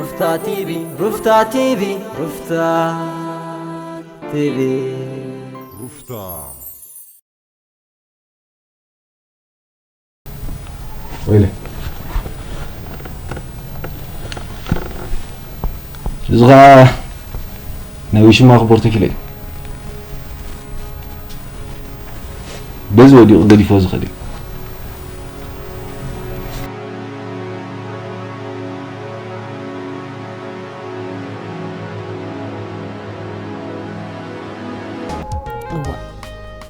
ሩፍታ ቲቪ፣ ሩፍታ ቲቪ፣ ሩፍታ ቲቪ። ሩፍታ። ወይለ። እዚ ኸኣ ናይ ውሽማ ክቦር ተኪለ እዩ። በዚ ወዲቑ ገዲፎ ዝኸድ እዩ። እዋ፣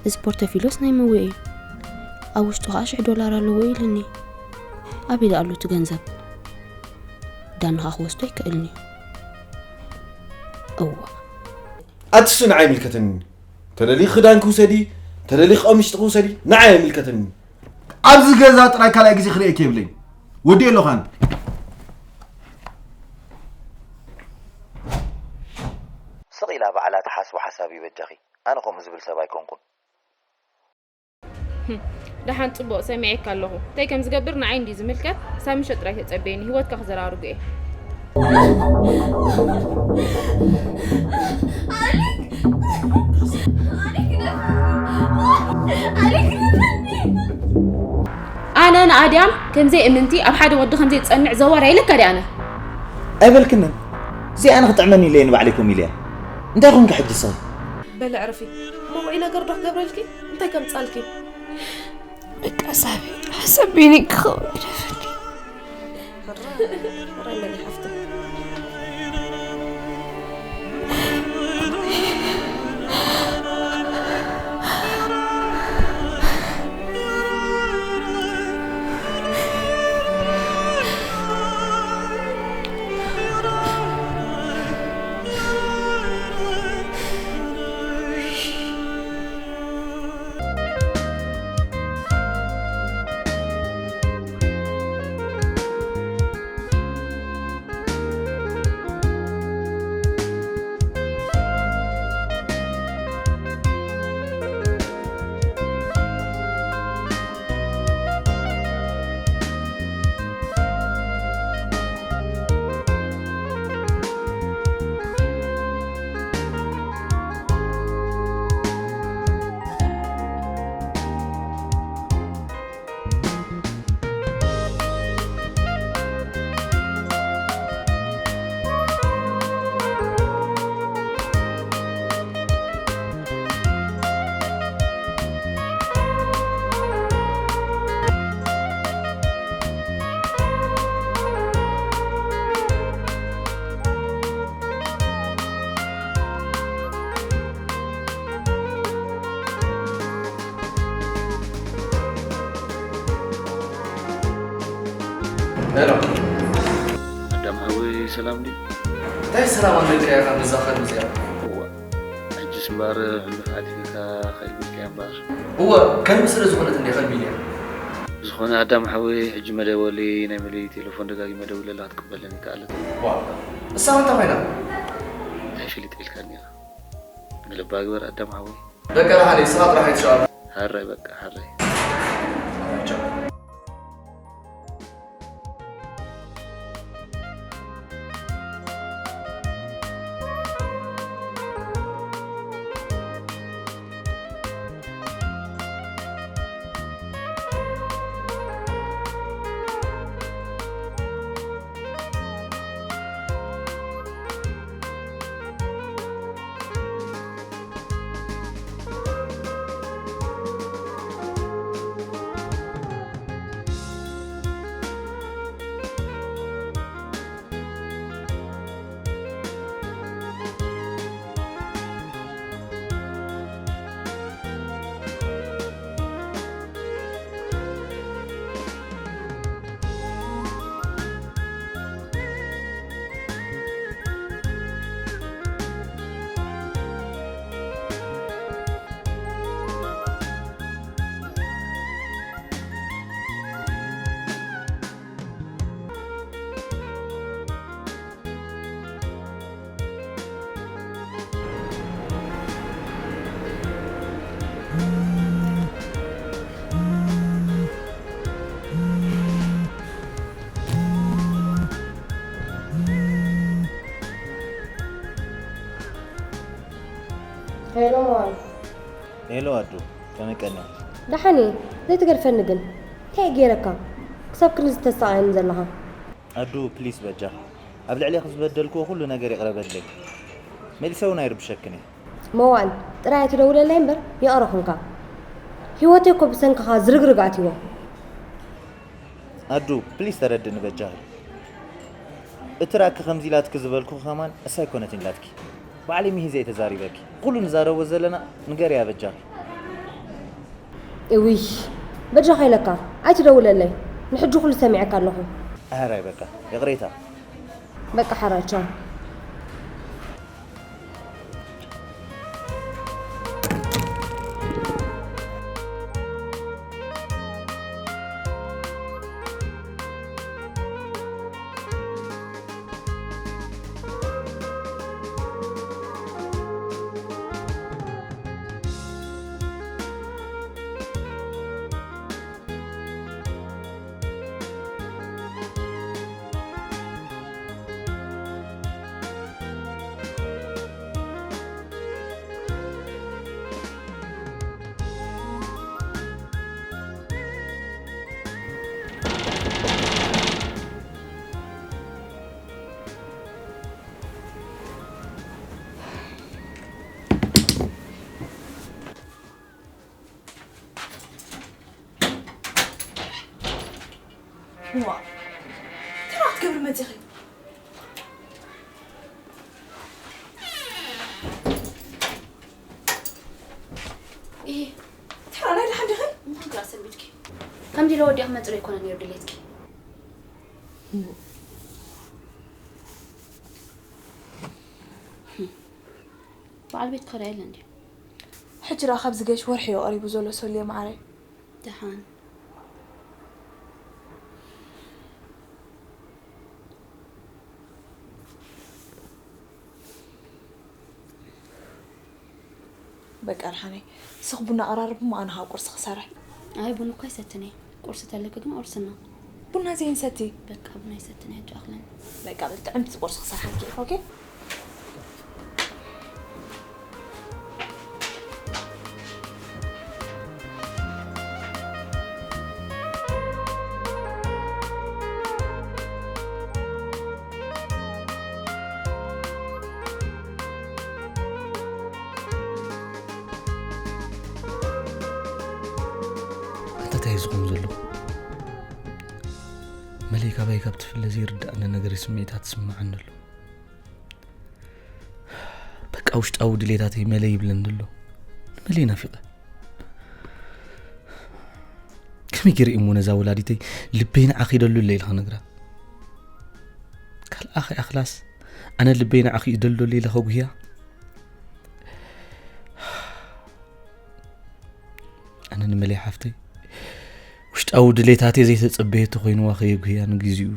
እዚ ፖርተፊሎስ ናይ መወ እዩ። ኣብ ውሽጡ ኸኣ ሽሕ ዶላር ኣለዎ ኢሉኒ። ኣበይ ደኣ ኣሎ እቲ ገንዘብ? ዳኒ ኸኣ ክወስዶ ኣይክእልን እዩ። እዋ። ኣቲ እሱ ንዓይ ኣይምልከተንን እዩ። ተደሊኺ ክዳንኪ ውሰዲ፣ ተደሊኺ ቀምሽጥኺ ውሰዲ፣ ንዓይ ኣይምልከተንን እዩ። ኣብዚ ገዛ ጥራይ ካልኣይ ግዜ ክርእየኪ የብለይን። ወዲኤ ኣለኹ ኣነ። ስቕ ኢላ ባዕላ ትሓስቦ ሓሳብ እዩ በጃኺ። ኣነ ከምኡ ዝብል ሰብ ኣይኮንኩን። ደሓን ጽቡቕ ሰሚዐካ ኣለኹ። እንታይ ከም ዝገብር ንዓይ እንድዩ ዝምልከት። ክሳብ ምሸት ጥራይ ተጸበየኒ። ህይወትካ ክዘራርጎ እየ። ኣነ ንኣድያም ከምዘይ እምንቲ ኣብ ሓደ ወዲ ከምዘይ ዝጸንዕ ዘዋር ኣይልካ ድየ ኣነ? ኣይበልክንን። እዚኣ ኣነ ክጥዕመኒ ኢለ እየ ንባዕለይ ከምኡ ኢለያ። እንታይ ኮንኪ ሕጂ ንስኺ? በሊ ዕረፊ። እሞ ውዑይ ነገር ዶ ክገብረልኪ? እንታይ ከምጻልኪ? በቃ ሳቢ፣ ሓሳብ በይነይ ክኸውን ግደፍኒ። ሕራይ በሊ ሓፍተይ። ሄሎ። ኣዳም ሓወይ፣ ሰላም ድዩ? እንታይ ሰላም ኣለካ ኢኻ ነዛ ኸልቢ እዚኣ? እዋ፣ ሕጅስ እምበኣር ሕሉፍ ሓሊፍካ ከልቢ ኢልካያ እምበኣር። እወ፣ ከልቢ ስለ ዝኾነት እንድየ ከልቢ ኢለያ። ብዝኾነ ኣዳም ሓወይ፣ ሕጂ መደወሊ ናይ መለይ ቴሌፎን ደጋጊመ ደዊለላ ክትቅበለኒ ይከኣል። ዋ፣ እሳ እንታይ ኮይና? እንታይ ፈሊጠ ኢልካኒ ኢኻ። ንልባ ግበር ኣዳም ሓወይ። በቃ ደሓን እዩ፣ ስራ ጥራሕ ኣይትሸቐል። ሓራይ በቃ፣ ሓራይ። ቻው። ሄሎ መዋል። ሄሎ ኣዱ፣ ከመይ ቀኒኺ? ደሓን እየ፣ ዘይትገድፈኒ ግን። እንታይ እየ ገይረካ? ክሳብ ክንድዚ ተሳቕየኒ ዘለኻ? ኣዱ፣ ፕሊስ በጃኺ፣ ኣብ ልዕሌኺ ዝበደልክዎ ኩሉ ነገር ይቕረ በለይ። መሊሰ እውን ኣይርብሸክን እየ። መዋል፣ ጥራይ ኣይትደውለለይ እምበር ይቕረ ኹንካ። ህይወተይ እኮ ብሰንክኻ ዝርግርግ ኣትይዎ። ኣዱ፣ ፕሊስ ተረድእኒ በጃኺ። እቲ ራኪ ከምዚ ኢላትኪ ዝበልኩ ከማን እሳ ኣይኮነትን ኢላትኪ። ባዕለይ ሚሂዘ እየ ተዛሪበኪ። ኩሉ ንዛረቦ ዘለና ንገርያ በጃኺ። እውይ፣ በጃኻ ኢለካ፣ ኣይትደውለለይ። ንሕጂ ኩሉ ሰሚዐካ ኣለኹ። ኣራይ በቃ፣ ይቕሬታ። በቃ ሓራይ፣ ቻው። ዋ፣ እንታይ ክትገብሪ መፂኺ? ኢ፣ ተራ ናይ ደሓን ዲኺ? እንታይ ግራ ሰንቢድኪ? ከምዚ ኢለ ወዲኣ ክመፅእ ኣይኮነን ነይሩ ድሌትኪ። በዓል ቤት ከረየለ እንዲ። ሕጂ ደኣ ካብዚ ገሽ ወርሒ እዩ ቀሪቡ ዘሎ ሶልየ መዓረይ። ደሓን። በቃ ደሓነይ፣ ስኽ ቡና ኣቐራርብ እሞ ኣነ ኸኣ ቁርሲ ክሰርሕ። ኣይ፣ ቡን እኮ ኣይሰትን እየ። ቁርሲ ተለኪ ግን ቁርስና። ቡና ዘይንሰቲ። በቃ ቡና ኣይሰትን እየ፣ ሕጂ ኣኽለን። በቃ በል፣ ጥዕምቲ ቁርሲ ክሰርሓልኪ እየ፣ ኦኬ? ኣታ እንታይ እዩ ዝኸውን ዘሎ? መለይ ካባይ ካብ ትፍለ ዘይርድኣኒ ነገር ስምዒታት ትስምዓኒ ኣሎ። በቃ ውሽጣዊ ድሌታተይ መለይ ይብለኒ ኣሎ። ንመለይ ናፊቐ። ከመይ ገይረ እሞ ነዛ ወላዲተይ ልበይ ንዓኺ ይደሉ ኣሎ ኢለ ክነግራ? ካልኣ ኸኣ ክላስ ኣነ ልበይ ንዓኺ ይደሉ ኣሎ ኢለ ከጉህያ? ኣነ ንመለይ ሓፍተይ ውሽጣዊ ድሌታተይ ዘይተጸበየቶ ኮይንዋ ከየጉህያ ንግዚኡ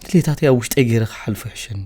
ድሌታተይ ኣብ ውሽጠይ ገይረ ክሓልፎ ይሕሸኒ።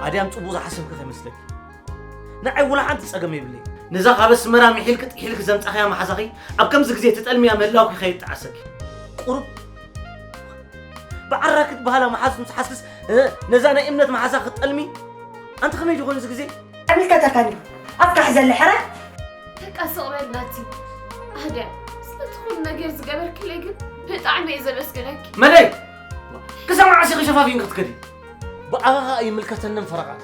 ኣድያም ጽቡቕ ዝሓሰብኪ ከይመስለኪ። ንዓይ ወላ ሓንቲ ጸገም የብለይ። ነዛ ካብ ኣስመራ ምሒልክ ጥሒልክ ዘምጻኽያ መሓዛኺ ኣብ ከምዚ ግዜ ትጠልምያ ምህላውኪ ከይጠዓሰኪ። ቁሩብ ብዓራክት በሃላ መሓዙ ምስ ሓዝክስ፣ እ፣ ነዛ ናይ እምነት መሓዛ ክትጠልሚ? ኣንቲ ከመይ ድኾን እዚ ግዜ? ኣይምልከተካን እዩ። ኣፍካ ሕዘለይ ሕራይ። በቃ ስቕ በል ናቲ። ኣድያም፣ ስለቲ ኩሉ ነገር ዝገበርክለይ ግን ብጣዕሚ እየ ዘመስግነኪ። መለይ! ክሳብ መዓስ ኢኺ ሸፋፊንኪ ክትከዲ? ብኣኻ ኸኣ ይምልከተንን ፈረቓን።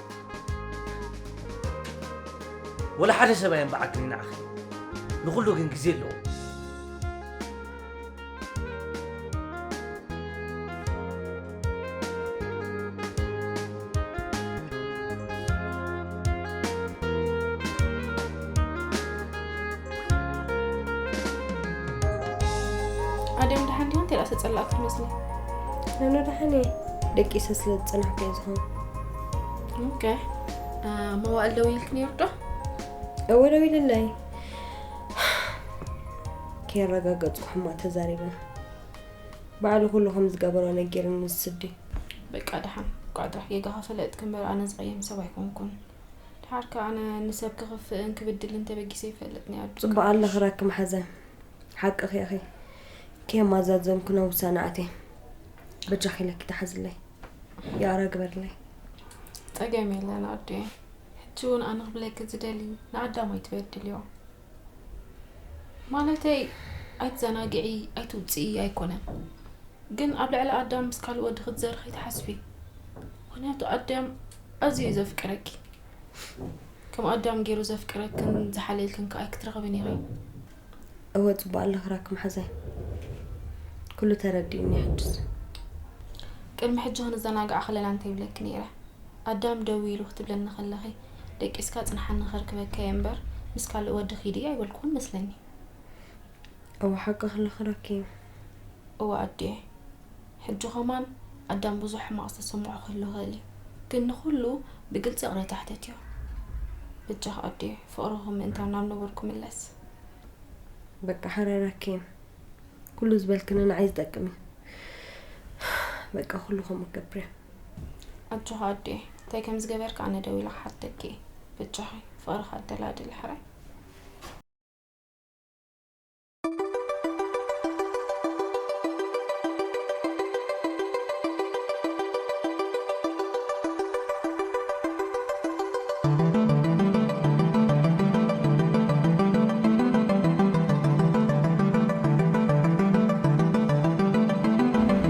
ወላ ሓደ ሰብ ኣየንብዓክን ንዓኺ። ንኹሉ ግን ግዜ ኣለዎ። ኣደም ደሓን ዲኻ? እንታይ ደኣ ተጸላእካ ትመስሊ? ኣነ ደሓን እየ። ደቂሰ ስለ ዝጸናሕኩ እየ ዝኸውን። ኦኬ። እ፣ መዋእል ደዊልኪ ነይሩ ዶ? እወ፣ ደዊልለይ። ከየረጋገጽኩ ሕማቕ ተዛሪበ። ባዕሉ ኩሉ ከም ዝገበሮ ነጊርኒ ንሱ ድዩ? በቃ ደሓን፣ እኳ ጥራሕ ጌጋኻ ፈለጥኪ እምበር ኣነ ዝቕየም ሰብ ኣይኮንኩን። ድሓር ከኣ ኣነ ንሰብ ክኽፍእን ክብድልን ተበጊሰ ይፈልጥ ናይ ኣዱ ጽቡቕ ኣለኺ ራኪ መሓዛ። ሓቅኺ ኢኺ። ከየማዛዘንኩ ናብ ውሳነ ኣትየ። በጃኺ ኢለኪ ተሓዝለይ። ይቕረ ግበርለይ። ጸገም የለን ኣዱየ። ሕጂ እውን ኣነ ክብለኪ ዝደሊ ንኣዳም ኣይትበድልዮ። ማለተይ ኣይትዘናግዒ ኣይትውፅኢ ኣይኮነን፣ ግን ኣብ ልዕሊ ኣዳም ምስ ካልእ ወዲ ክትዘሪ ከይትሓስቢ። ምኽንያቱ ኣዳም ኣዝዩ እዩ ዘፍቅረኪ። ከም ኣዳም ገይሩ ዘፍቅረክን ዝሓልየልክን ከኣ ኣይክትረኽብን ኢኺ። እወ፣ ጽቡቕ ኣለኺ ራኪ መሓዛይ። ኩሉ ተረዲኡኒ ሕጅስ። ቅድሚ ሕጂ ክንዘናጋዕ ከለና እንታይ ይብለኪ ነይረ? ኣዳም ደዊሉ ክትብለኒ ከለኺ፣ ደቂስካ ጽንሓኒ ከርክበካ እየ እምበር፣ ምስ ካልእ ወዲ ኪዲ ኣይበልኩን መስለኒ። እወ፣ ሓቂ ከለኺ ራኪ። እወ ኣዴ፣ ሕጂ ኸማን ኣዳም ብዙሕ ሕማቕ ዝተሰምዖ ክህሉ ይኽእል እዩ፣ ግን ንኹሉ ብግልጺ ይቕሬታ ሕተትዮ። በጃኺ ኣዴ፣ ፍቕርኹም ምእንታን ናብ ነበርኩ ምለስ። በቃ፣ ሓራይ ራኪ። ኩሉ ዝበልክኒ ንዓይ ዝጠቅም እዩ። በቃ፣ ኩሉ ከምኡ ክገብር እየ። ኣጆኺ ኣዴ፣ እንታይ ከም ዝገበርኪ ኣነ ደዊለ ክሓተኪ እየ። በጃኺ፣ ፍቕርኺ ኣደላድሊ ሕራይ።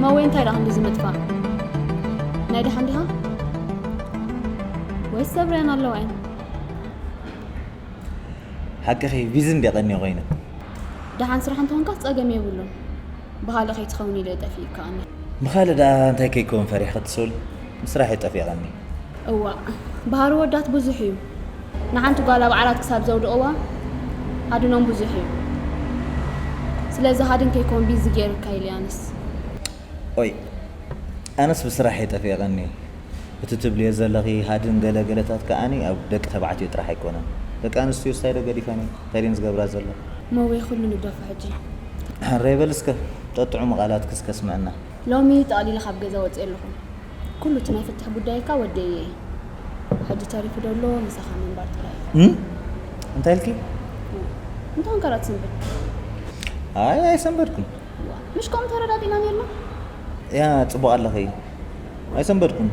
መወይ እንታይ ደኣ ክንዲ ዝምጥፋእ? ናይ ደሓን ዲኻ? ወይስ ሰብርያን ኣለዋ እየን? ሓቅኺ፣ ቢዚ እንድየ ቀንየ ኮይነ። ደሓን ስራሕ እንተኾንካስ ጸገም የብሉን። ብኻልእ ከይትኸውን ኢለ እየ ጠፊእካኒ። ብኻልእ ደኣ እንታይ ከይከውን ፈሪሕኺ ትሰሊ? ምስራሕ እየ ጠፊቐኒ። እዋእ፣ ባህሪ ወዳት ብዙሕ እዩ። ንሓንቲ ጓል ኣብ ዓራት ክሳብ ዘውድቕዋ፣ ሃድኖም ብዙሕ እዩ። ስለዚ ሃድን ከይከውን ቢዚ ገይርካ ኢለ ኣነስ። ኦይ፣ ኣነስ ብስራሕ እየ ጠፊቐኒ። እቲ ትብልዮ ዘለኺ ሃድን ገለ ገለታት ከኣኒ ኣብ ደቂ ተባዕትዮ ጥራሕ ኣይኮነን። ደቂ ኣንስትዮ ስታይ ዶ ገዲፈን እየን? እንታይ ድየን ዝገብራ ዘለዋ? መወይ ኩሉ ንግደፎ ሕጂ። ሕራይ በል እስከ፣ ጠጥዑሙ ቃላትኪ እስከ ስምዕና። ሎሚ ጠቕሊለ ካብ ገዛ ወፅየ ኣለኹ። ኩሉ እቲ ናይ ፍትሕ ጉዳይካ ወደየ እየ። ሕጂ ተሪፉ ዘሎ ምሳኻ ምንባር ጥራይ እዩ። እም? እንታይ ኢልኪ? እንታይ ኮንካ ደኣ ትስንብድ? ኣይ፣ ኣይሰንበድኩን። ዋ፣ ምሽ ከምኡ ተረዳዲእና ነይርና? ያ፣ ጽቡቕ ኣለኺ። ኣይሰንበድኩን።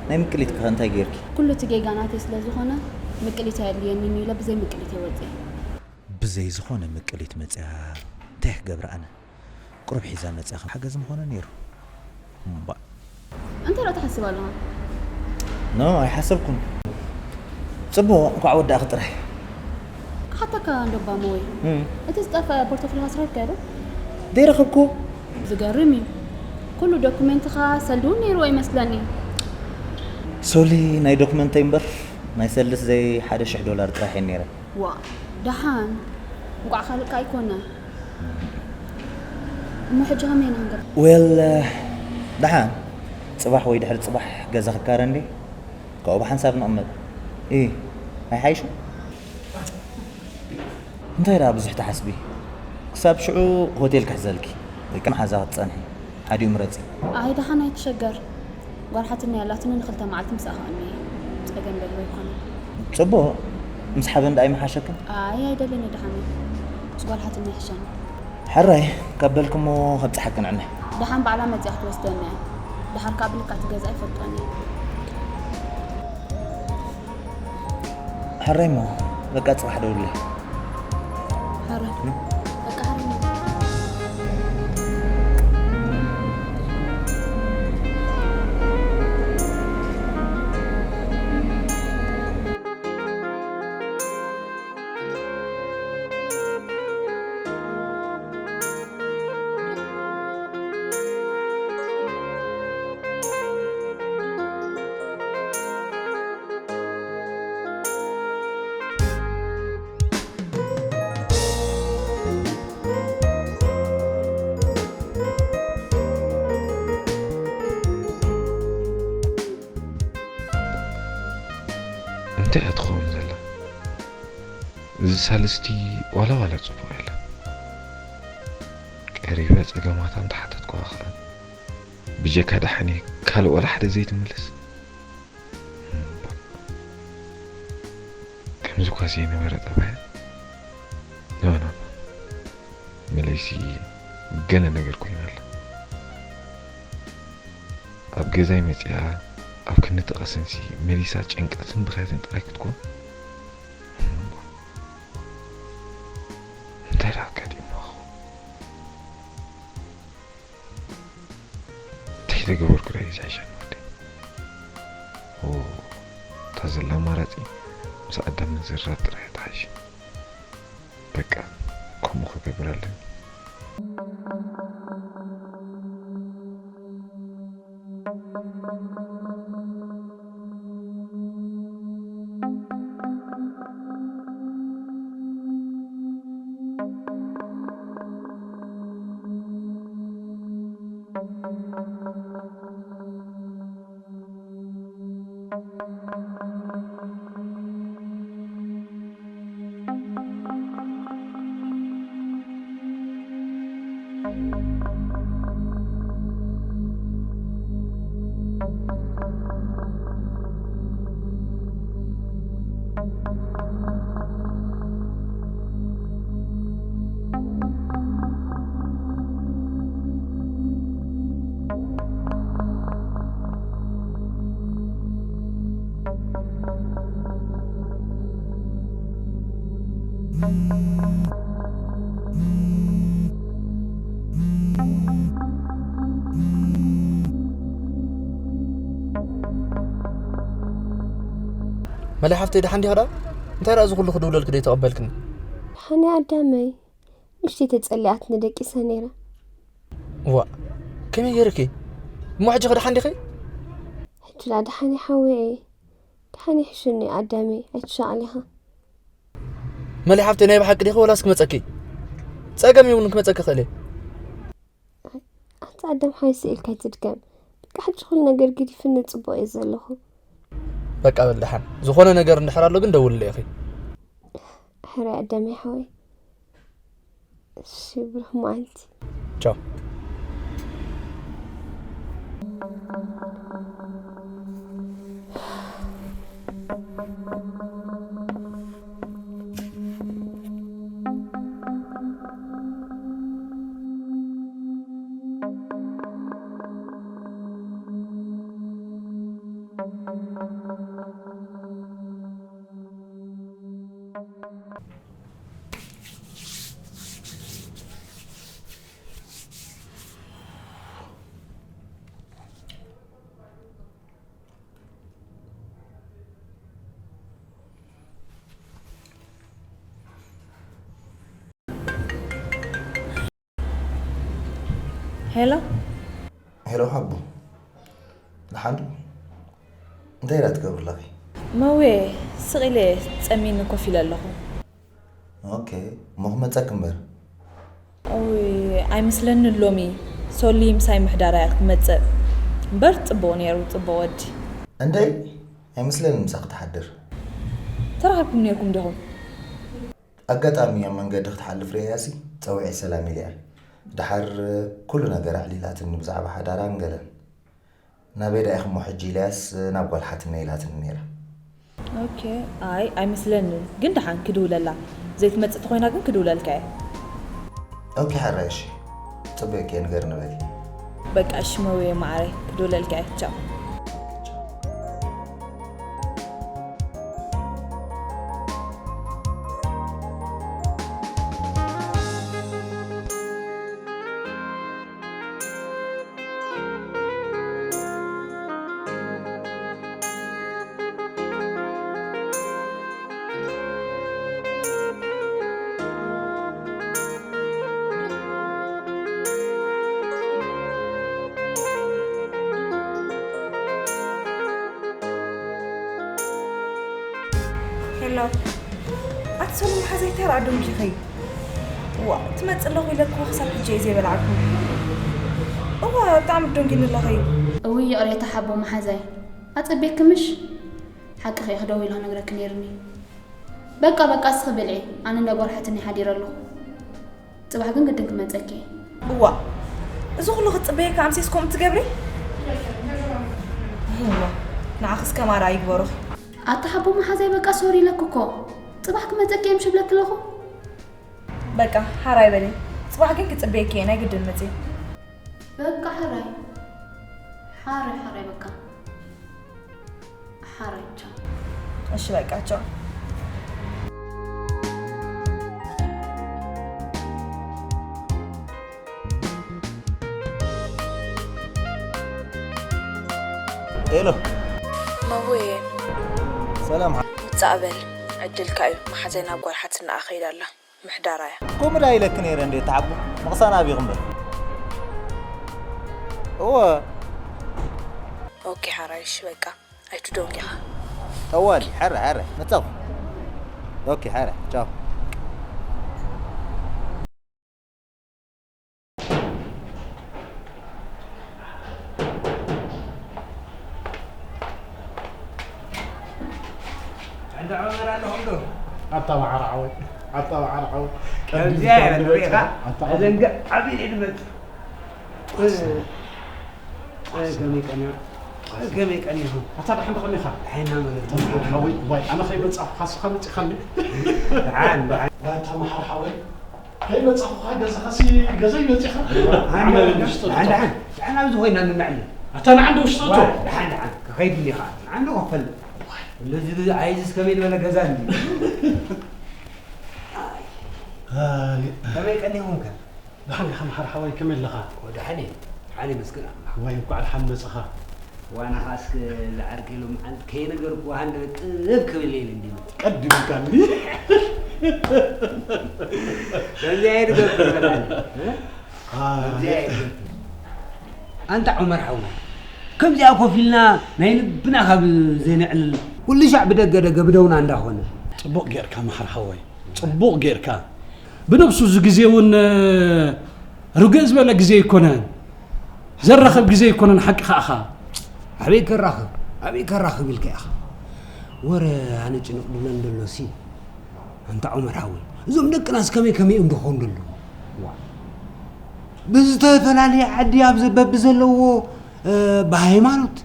ናይ ምቅሊት ከ እንታይ ጌርኪ? ኩሉ እቲ ጌጋ ናተይ ስለ ዝኾነ፣ ምቅሊት ኣየድልየንን እዩ ኢለ ብዘይ ምቅሊት እየ ወጺአ። ብዘይ ዝኾነ ምቅሊት መጺኣ እንታይ ክገብር ኣነ? ቁሩብ ሒዛ መጺኣ ከም ሓገዝ ምኾነ ነይሩ። እምባእ። እንታይ ደኣ ትሓስብ ኣለኻ? ኖ፣ ኣይሓሰብኩን። ጽቡቕ፣ እንኳዕ ወዳእኺ ጥራይ። ክሓተካ እንዶ ባሞ ወይ? እም። እቲ ዝጠፍአ ፖርቶፎሊዮኻ ኣስሪሕካዮ ዶ? ዘይረኸብኩዎ። ዝገርም እዩ። ኩሉ ዶኩሜንትኻ ሰልዲ እውን ነይርዎ ይመስለኒ። ሶሊ፣ ናይ ዶኩመንተይ እምበር ናይ ሰልድስ ዘይ ሓደ ሽሕ ዶላር ጥራሕ እየን ነይረን። ዋ፣ ደሓን። እንቋዕ ካልእ ከኣ ኣይኮነ። እሞ ሕጂ ከመይ ኢና ክንገብር? ዌል፣ ደሓን። ጽባሕ ወይ ድሕሪ ጽባሕ ገዛ ክካረ እንዴ? ካብኡ ብሓንሳብ ንቕመጥ። ኢ፣ ኣይሓይሽን? እንታይ ደኣ ብዙሕ ትሓስቢ? ክሳብ ሽዑ ሆቴል ክሕዘልኪ። ወይ ከኣ መሓዛ ክትጸንሒ። ሓዲኡ ምረጺ። ኣይ፣ ደሓን ኣይትሸገር። ጓል ሓትነይ ኣላትኒ ንኽልተ መዓልቲ ምሳኣ ክቕኒ እየ። ጸገም ዘለዎ ኣይኮነን። ጽቡቕ፣ ምስ ሓበን ደኣ ኣይመሓሸክን? ኣይ ኣይደልን ደሓን፣ ምስ ጓል ሓትነይ ይሕሸኒ። ሕራይ ካብ በልክሞ ከብጽሓክን ዕነ። ደሓን ባዕላ መጺኣ ክትወስደኒ እያ። ደሓር ከኣ ብልክዕ እቲ ገዛ ኣይፈልጦን እየ። ሕራይ እሞ በቃ ጽባሕ ደውለይ። ሕራይ በቃ ሕራይ። እንታይ እያ ትኸውን ዘላ? እዚ ሳልስቲ ዋላ ዋላ ጽቡቕ የለን። ቀሪበ ጸገማታ እንተሓተትኩዋ ኸኣ ብጀካ ደሓን እየ ካልእ ዋላ ሓደ ዘይትምልስ። እምባ። ከምዚ እኳ ዘይነበረ ጠባያ። ኖ፣ ኖ፣ ኖ። መለይሲ ገለ ነገር ኮይና ኣላ። ኣብ ገዛይ መጺኣ ኣብ ክንዲ ትቐስንሲ መሊሳ ጭንቀትን ብኽያትን ጥራይ ክትኮን። እንታይ ደኣ ኣጋጢምዋ ኸውን? እንታይ ዝገበርኩ ደኣ እዩ ዝሕሸኒ ወደይ? ኦ፣ እታ ዘላ ኣማራጺ ምስ ኣዳም ምዝራብ ጥራይ እያ ትሓይሽ። በቃ፣ ከምኡ ክገብር ኣለኒ። መለይ ሓፍተይ፣ ደሓን ዲኻ ደኣ? እንታይ ደኣ እዚ ኩሉ ክድውለልኪ ደይተቐበልክኒ? ደሓን እየ ኣዳመይ። ንእሽተይ ተጸሊኣትኒ ደቂሰ ነይረ። ዋእ፣ ከመይ ገይርኪ? እሞ ሕጂ ከ ደሓን ዲኺ? ሕጂ ደኣ ደሓን እየ ሓወይ። ደሓን ይሕሽኒ ኣዳመይ፣ ኣይትሻቐል ኢኻ። መለይ ሓፍተይ፣ ናይ ብሓቂ ዲኺ ወላስ ክመጸኪ? ጸገም የብሉን፣ ክመጸኪ እኽእል እየ። ኣንታ ኣዳም ሓይሲ ኢልካ ኣይትድገም። በቃ ሕጂ ኩሉ ነገር ገዲፍኒ ጽቡቕ እየ ዘለኹ። በቃ በል ደሓን። ዝኾነ ነገር እንድሕር ኣሎ ግን ደውልለይ ኢኺ። ሕራይ ኣዳመይ ሓወይ። እሺ ብሩኽ መዓልቲ። ቻው። ሄሎ። ሄሎ ሓቡ፣ ደሓን ዶ? እንታይ ኢላ ትገብሪ ኣለኺ? መውየ፣ ስቕ ኢለ ጸሚኒ ኮፍ ኢለ ኣለኹ። ኦኬ፣ እሞ ክመጸኪ እምበር። እውይ፣ ኣይመስለንን ሎሚ ሶሊ ምሳይ ምሕዳራ እያ ክትመጽእ። እምበር ጽቡቕ ነይሩ፣ ጽቡቕ ወዲ። እንደይ፣ ኣይመስለንን ምሳኺ ትሓድር። ተራኺብኩም ነይርኩም ዲኹም? ኣጋጣሚ ኣብ መንገዲ ክትሓልፍ ርእያሲ ጸዊዐ ሰላም ኢለያ። ደሓር ኩሉ ነገር ኣዕሊላትኒ ብዛዕባ ሓዳራን ገለን። ናበይ ደኣ ኢኺ እሞ ሕጂ ኢለያስ ናብ ጓል ሓትነይ ኢላትኒ ነይራ። ኦኬ። ኣይ ኣይመስለንን፣ ግን ደሓን ክድውለላ። ዘይትመጽእ ተኾይና ግን ክድውለልካ እየ። ኦኬ ሓራይ እሺ። ጽበየኪ እየ ንገርኒ በሊ። በቃ እሺ መውየ መዓረይ፣ ክድውለልካ እየ። ቻው። ሄሎ፣ ኣቲ ሰሉም ሓዘይ፣ እንታይ ደኣ ደንጊኺ? ዋ፣ ትመጽእ ኣለኹ ኢለኩ ክሳብ ሕጂ እየ ዘይበላዕኩ። እዋ፣ ብጣዕሚ ደንጊኒ ኣለኺ። እውይ ይቕሬታ ሓቦ መሓዛይ፣ ኣጸቤኪ ምሽ? ሓቅኺ እየ፣ ክደውል ክነግረኪ ነይርኒ። በቃ በቃ፣ እስኺ ብልዒ፣ ኣነ እንዳጓርሓትኒ ሓዲረ ኣለኹ። ጽባሕ ግን ግድን ክመጸኪ እየ። እዋ፣ እዚ ኩሉ ክጽበየካ ኣምሲስ ከምኡ ትገብሪ? እዋ፣ ንዓኽስ ከማራ ይግበሩኺ። ኣታ ሓቦ መሓዛይ፣ በቃ ሶሪ ኢለኪ እኮ። ጽባሕ ክመጸኪ እየ ምሽ ብለኪ ኣለኹ። በቃ ሓራይ በሊ። ጽባሕ ግን ክጽበየኪ እየ፣ ናይ ግድን ምጺ። በቃ ሓራይ። ሓራይ ሓራይ በቃ። ሓራይ ቻው። እሺ በቃ ቻው። ሄሎ መቡየ ሰላም ሓ- ምጻእ በል ዕድልካ እዩ። መሓዘይ ናብ ጓል ሓትናኣ ከይዳ ኣላ ምሕዳራ እያ። ከምኡ ዳ ኢለኪ ነይረ እንዴ ተሓቡ ምቕሳን ኣብይኹ እምበር እወ ኦኬ ሓራይ እሺ በቃ ኣይትደንጊኻ። ጠዋሊ ሓረ ሓረ መጻኹ ኦኬ ሓረ ቻው እንዳ ዑመር ኣለኹም ዶ? ኣታ ማዕረ ሓወይ ኣታ ማዕረ ሓወይ ከምዚኣ እያ ንሪኢኻ። ኣዘንግዕ ኣቢለ ድመጽእ። ከመይ ቀንዮም? ከመይ ቀንዮም? ኣታ ደሓን ዶ ከመይ ኢኻ? ደሓን ኢና ማለት እዩ። ሓወይ ዋይ ኣነ ከይመጻኹ ካስኻ መጺኻኒ። ደሓን ደሓን። ዋይ ኣታ ማዕረ ሓወይ ከይመጻኹኻ ገዛኻሲ ገዛይ መጺኻ። ደሓን ደሓን ደሓን ደሓን ኣብዚ ኮይና ንነዕልል። ኣታ ንዓንዲ ውሽጢ እቶ። ደሓን ደሓን ክኸይድ እኒኻ። ንዓንዲ ክፈልጥ። እንደዚ ኣይዝስ ከመይ ዝበለ ገዛ እንዲ። ከመይ ቀኒኹም ከ? ደሓን ኢኻ መሓር ሓወይ ከመይ ኣለኻ? ደሓን እየ። ደሓን ይመስገን ኣምላኽ። ዋይ እንኳዕ ደሓን መጻኻ። ዋና ኻስክ ዝዓርከይ ሎም ዓንት ከይነገርኩ ሃንደ ጥብ ክብል ኢለ እንዲ። ቀዲምካኒ። ከምዚ ኣይትገብር በላኒ። ከምዚ ኣይትገብር። ኣንታ ዑመር ሓውና ከምዚኣ ኮፍ ኢልና ናይ ልብና ካብ ዘይነዕልል ኩሉ ሻዕ ብደገ ደገ ብደውና እንዳኾነ። ጽቡቕ ጌርካ መሓር ሓወይ ጽቡቕ ጌርካ። ብነብሱ እዚ ግዜ እውን ርግእ ዝበለ ግዜ ኣይኮነን። ዘራኽብ ግዜ ኣይኮነን ሓቂ ከኣኻ። ኣበይ ከራኽብ ኣበይ ከራኽብ ኢልካ ኢኻ። ወረ ኣነ ጭንቕ ድብለን ደሎሲ ኣንታ ዑመር ሓወይ እዞም ደቅናስ ከመይ ከመይ እዮም ድኾኑ ደለዉ። ብዝተፈላለየ ዓዲ ኣብ በብዘለዎ ብሃይማኖት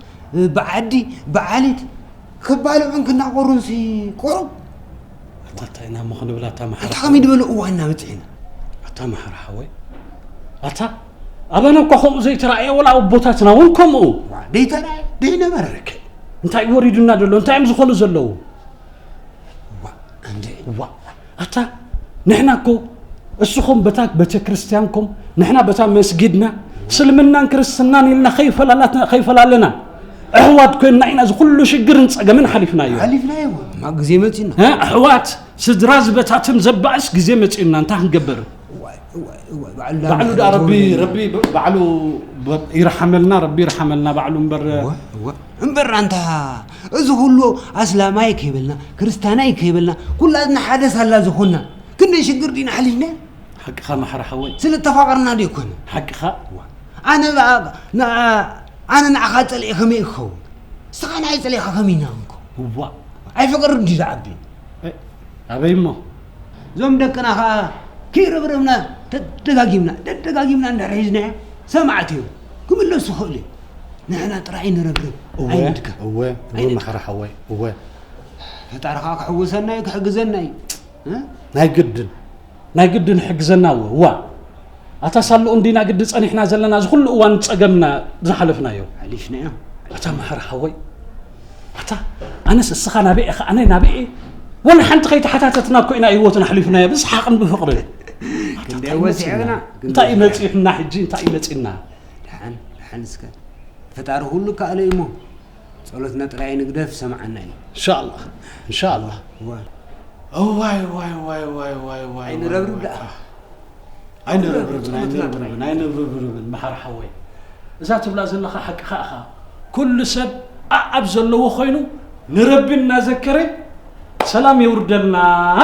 ብዓዲ ብዓሌት ክባልዑን ክናቆሩንሲ ቁሩብ። ኣታ እንታይ ኢና እሞ ክንብል ኣታ መሓር ኣታ ሓወይ? ከመይ ዝበለ እዋንና በፂሕና? ኣታ መሓር ሓወይ ኣታ ኣበና እኳ ከምኡ ዘይተራእየ ወላ ኣቦታትና እውን ከምኡ። ደይተራእየ ደይነበረ። እንታይ ወሪዱና ዘሎ እንታይ እዮም ዝኾኑ ዘለዉ? ዋ ኣታ ንሕና እኮ እስኹም በታ ቤተክርስትያንኩም ንሕና በታ መስጊድና እስልምናን ክርስትናን ኢልና ከይፈላለና ኣሕዋት ኮይንና ኢና እዚ ኩሉ ሽግርን ፀገምን ሓሊፍናዮ። ሓሊፍናዮ። ሕማቕ ግዜ መፂና። ኣሕዋት ስድራ ዝበታትን ዘባእስ ግዜ መፂኡና እንታይ ክንገብር? ባዕሉ ደኣ ረቢ ረቢ ባዕሉ ይርሓመልና ረቢ ይርሓመልና ባዕሉ እምበር። እምበር ኣንታ እዚ ኩሉ ኣስላም ኣይከይበልና ክርስትያን ኣይከይበልና ኩላትና ሓደ ሳላ ዝኾንና ክንደይ ሽግር ዲና ሓሊፍና። ሓቅኻ መሓሪ ሓወይ። ስለ ተፋቐርና ዶ ኣይኮነ? ሓቅኻ። ኣነ ኣነ ንዓኻ ጸሊኤ ከመይ ክኸውን? ንስኻ ንዓይ ጸሊእኻ ከመይ ኢና ንከውን? እዋ። ኣይፍቕርን ድዩ ዝዓቢ? ኣበይ እሞ? እዞም ደቅና ኸዓ ከይረብረብና ደጋጊምና ደጋጊምና እንዳር ሒዝናዮ ሰማዕቲ እዮም ክምለሱ ይኽእሉ እዮም። ንሕና ጥራይ ንረብርብ ኣይንድከም። እወ እወ መሓሪ ሓወይ እወ። ፈጣሪ ከዓ ክሕውሰና እዩ፣ ክሕግዘና እዩ። እ? ናይ ግድን ናይ ግድን ሕግዘና እወ እዋ ኣታ ሳሉ እንዲና ግዲ ጸኒሕና ዘለና እዚ ኩሉ እዋን ጸገምና ዝሓለፍናዮ። ሓሊፍናዮ። ኣታ መሓር ሓወይ ኣታ ኣነስ እስኻ ናበይ ኢኻ ኣነ ናበይ እየ? ወላ ሓንቲ ከይተሓታተትና እኮ ኢና ህይወትና ኣሕሊፍናዮ ብሰሓቕን ብፍቕርን። ክንደይ ወሲዕና፣ ክንደይ እንታይ እዩ መጺእና ሕጂ እንታይ እዩ መጺእና? ደሓን ደሓን እስከ ፈጣሪ ኩሉ ከኣለ እዩ እሞ ጸሎትና ጥራይ ንግደፍ ሰምዓና እዩ። ኢንሻኣላህ ኢንሻኣላህ። እዋ እዋይ ዋይ ዋይ ዋይ ዋይ ዋይ ኣይንረብርብ ደኣ። ኣይንረብርብን ኣይንረብርብን ኣይንረብርብን መሓር ሓወይ እዛ ትብላ ዘለኻ ሓቅኻ ኢኻ። ኩሉ ሰብ ኣኣብ ዘለዎ ኮይኑ ንረቢ እናዘከረ ሰላም የውርደልና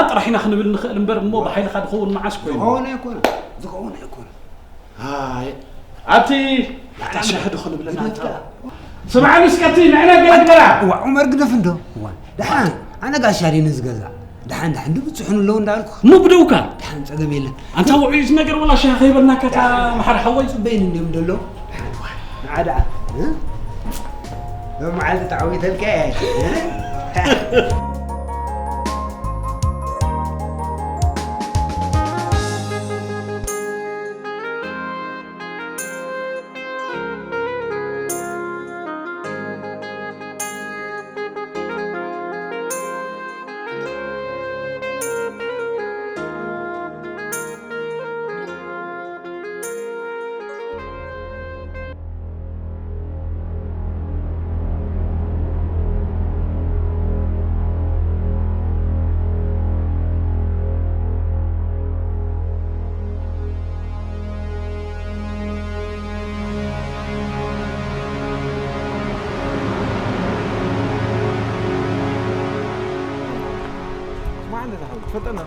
ጥራሕ ኢና ክንብል ንኽእል እምበር እሞ ብሓይልኻ ድኸውን መዓስ ኮይኑ ዝኾነ ኣይኮነ ዝኾነ ኣይኮነ ኣቲ ኣታ ሻሂ ዶ ክንብለና ኣታ ስምዓኒ እስከ እቲ ንዕና ገለ ግበራ እዋ ዑመር ግደፍ እንዶ እዋ ደሓን ኣነ ጋሻ ድየ ነዚ ገዛ ደሓን ደሓን ድብፅሑን ኣለዉ እንዳልኩ እሞ ብደውካ ደሓን ፀገም የለን ኣንታ ውዑይ እዚ ነገር ወላ ሻሂ ከይበልናካ እታ መሓር ሓወይ ፅበይን እንዲዮም ደሎ ንዓ ደኣ ሎመዓልቲ ተዓዊተልካ እየ ትፈልጠና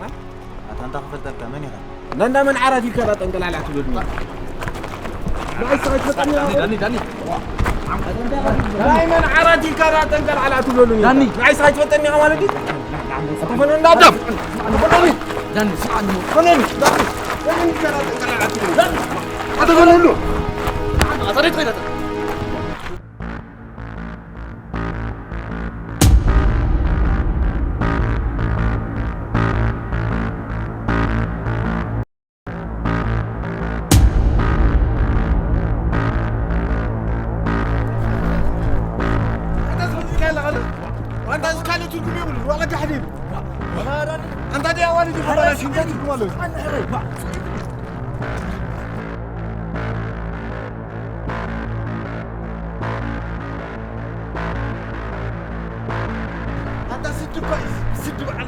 ኣታ እንታ ክፈልጠካ መን ኢኻ ናይ እንዳ መን ዓራት ኢልካ ዳ ጠንቀላላ ትብለኒ ናይ ሰዓት ፈጠን ዳኒ ዳኒ ናይ መን ዓራት ኢልካ ዳ ጠንቀላላ ትብለኒ ዳኒ ናይ ሰዓት ፈጠን ኢኻ ማለት እዩ ተፈነ እንዳ ደፍ ተፈነ ዳኒ ሰዓት ፈነኒ ዳኒ ፈነኒ ኢልካ ዳ ጠንቀላላ ትብለኒ ዳኒ ተፈነ ሁሉ ኣታ ሬት ሬት ኣታ ስዲ እኮ እዩ ስዲ በዓል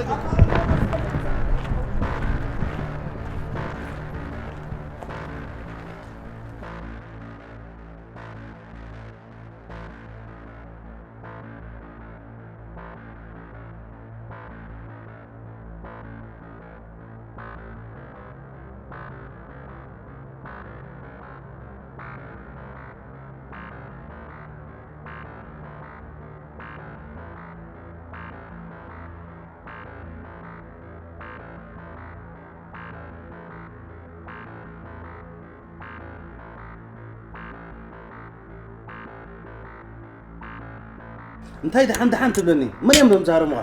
እንታይ ደሓን ደሓን ትብለኒ? መን እዮም ዞም ዝሃረሙኻ?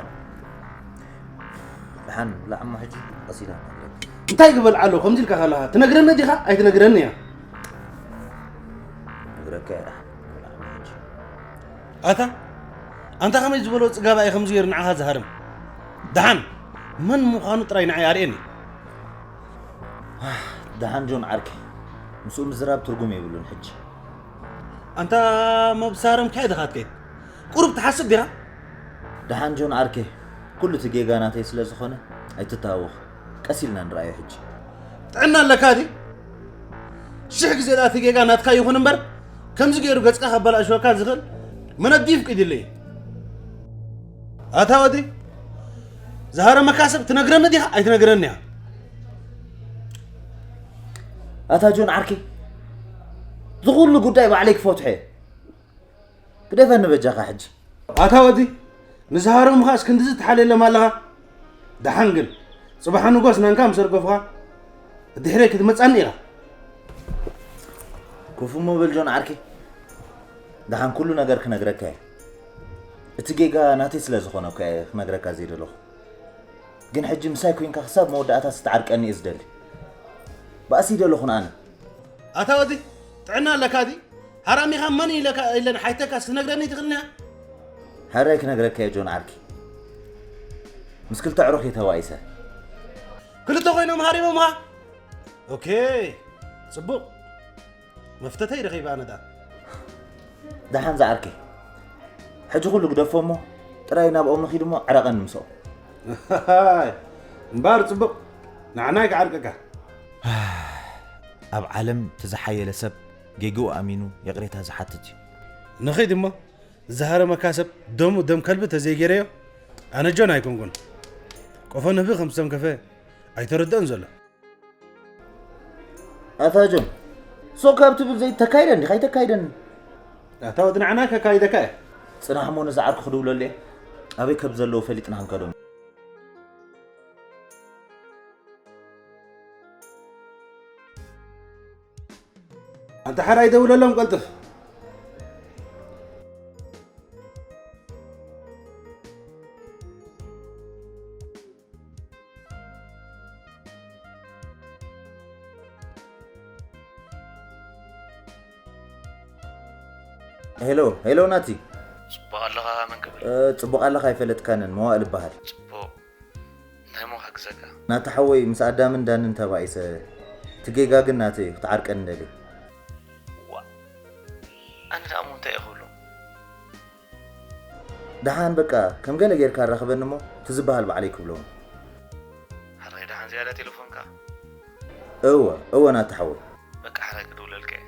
ደሓን ላዕሞ ሕጂ ቀሲላ ነግረካ። እንታይ ክበል ኣሎ ከምዚ ኢልካ ከለኻ ትነግረኒ ዲኻ ኣይትነግረኒ እያ? ነግረካ እየ ደሓን ላዕሞ ሕጂ። ኣታ ኣንታ ከመይ ዝበሎ ጽጋባ እዩ ከምዚ ገይሩ ንዓኻ ዝሃርም? ደሓን መን ምዃኑ ጥራይ ንዓይ ኣርእየኒ። ደሓን ጆን ዓርከይ ምስኡ ምዝራብ ትርጉም የብሉን ሕጂ። ኣንታ መብሳርም ከይ ድኻትከይ ቁሩብ ትሓስብ ዲኻ? ደሓን ጆን ዓርከይ ኩሉ እቲ ጌጋ ናተይ ስለ ዝኾነ ኣይትተሃወኽ። ቀስ ኢልና ንረኣዮ ሕጂ። ጥዕና ኣለካ ድዩ? ሽሕ ግዜ ደኣ እቲ ጌጋ ናትካ ይኹን እምበር ከምዚ ገይሩ ገጽካ ከበላሽወካ ዝኽእል መነዲ ይፍቅድለይ። ኣታ ወዲ ዝሃረመካ ሰብ ትነግረኒ ዲኻ ኣይትነግረኒ እያ? ኣታ ጆን ዓርከይ ዝኹሉ ጉዳይ ባዕለይ ክፈትሖ እየ። ግደፈኒ በጃኻ ሕጂ። ኣታ ወዲ ንዝሃረሙኻስ ክንድዚ ትሓልየሎም ኣለኻ? ደሓን ግን ጽባሕ ንጎስ ናንካ ምስ ኣርገፉኻ ድሕረይ ክትመጻኒ ኢኻ። ኮፍ እሞ በል ጆን ዓርከይ። ደሓን ኩሉ ነገር ክነግረካ እየ። እቲ ጌጋ ናተይ ስለ ዝኾነ እኮ እየ ክነግረካ ዘይደለኹ። ግን ሕጂ ምሳይ ኮይንካ ክሳብ መወዳእታ ስትዓርቀኒ እየ ዝደሊ። ባእሲ ይደለኹን ኣነ። ኣታ ወዲ፣ ጥዕና ኣለካ ዲ? ሃራሚኻ መን ኢለካ ኢለን ሓይተካ ክትነግረኒ ትኽእልኒ? ሃራይ ክነግረካ እየ ጆን ዓርኪ። ምስ ክልተ ኣዕሩኽ እየ ተባኢሰ። ክልተ ኮይኖም ሃሪሞምኻ? ኦኬ፣ ጽቡቕ። መፍተተይ ረኺበ ኣነ ደኣ። ደሓን ዝዓርከይ። ሕጂ ኩሉ ግደፎ እሞ ጥራይ ናብኦም ንኺድ እሞ ዕረቐኒ ምስኦም። እምበኣር ጽቡቕ። ንዓናይ ክዓርቀካ። ኣብ ዓለም እቲ ዝሓየለ ሰብ ጌግኡ ኣሚኑ ይቕሬታ ዝሓትት እዩ። ንኺድ እሞ ዝሃረመካ ሰብ ደሙ ደም ከልቢ ተዘይገይረዮ ኣነ ጆን ኣይኮንኩን። ቆፎ ንህቢ ከም ዝተንከፈ ኣይተረድኦን ዘሎ። ኣታ ጆን፣ ሶ ካብ ትብል ዘይተካይደኒ፣ ዲኻ ኣይተካይደኒ? ኣታ ወዲ ንዓና ከካይደካ እየ። ጽናሕ እሞ ነዚ ዓርኩ ክድውለሉ እየ። ኣበይ ከም ዘለዉ ፈሊጥና ክንከዶም። ኣንታ ሓራይ ደውለሎም ቀልጥፍ። ሄሎ፣ ሄሎ ናቲ። ጽቡቕ ኣለኻ መን ክብል? እ፣ ጽቡቕ ኣለኻ ኣይፈለጥካንን፣ መዋእል እበሃል። ጽቡቕ። እንታይ እሞ ክሕግዘካ? ናቲ ሓወይ፣ ምስ ኣዳምን ዳንን ተባኢሰ። እቲ ጌጋ ግን ናተይ እዩ፣ ክትዓርቀኒ ደልየ። ዋ፣ ኣነ ደኣ እሞ እንታይ እየ ክብሎ? ደሓን በቃ፣ ከም ገለ ጌርካ ኣራኽበኒ እሞ፣ እቲ ዝበሃል ባዕለይ ክብሎ። ሕራይ ደሓን ዝያዳ ቴሌፎንካ? እወ፣ እወ ናቲ ሓወይ። በቃ ሕራይ ክድውለልካ እየ።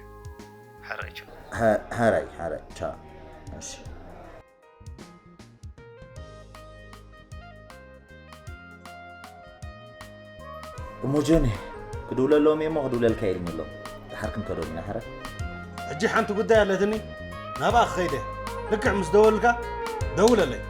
ሕራይ ቻው። ሓ-፣ ሓራይ፣ ሓራይ፣ ቻው። እሺ። እሞ ጆኒ፣ ክድውለሎም እየ እሞ ክድውለልካ እየ ኢሉኒ ኣሎ። ደሓር ክንከዶም ኢና፣ ሕራይ። ሕጂ ሓንቲ ጉዳይ ኣለትኒ፣ ናብኣ ክኸይደ። ልክዕ ምስ ደወልካ፣ ደውለለይ።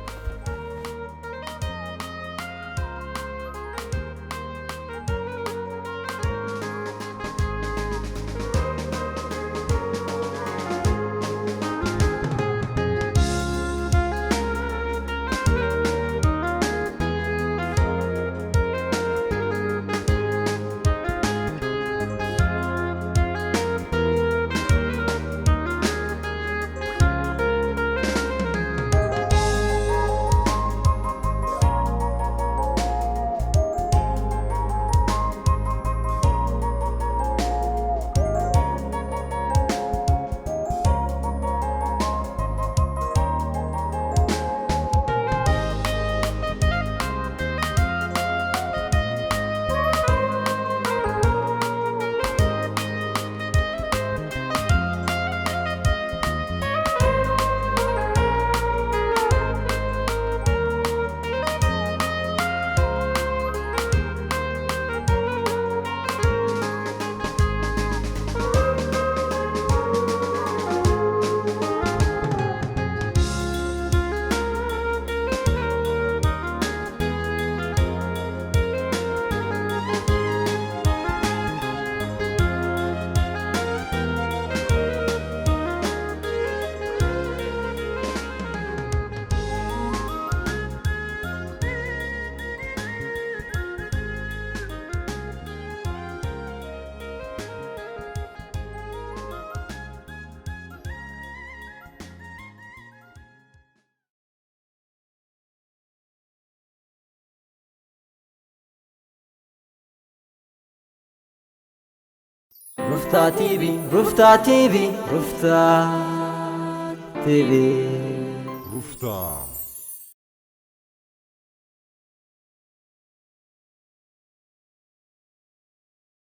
ሩፍታ ቲቪ፣ ሩፍታ ቲቪ፣ ሩፍታ ቲቪ። ሩፍታ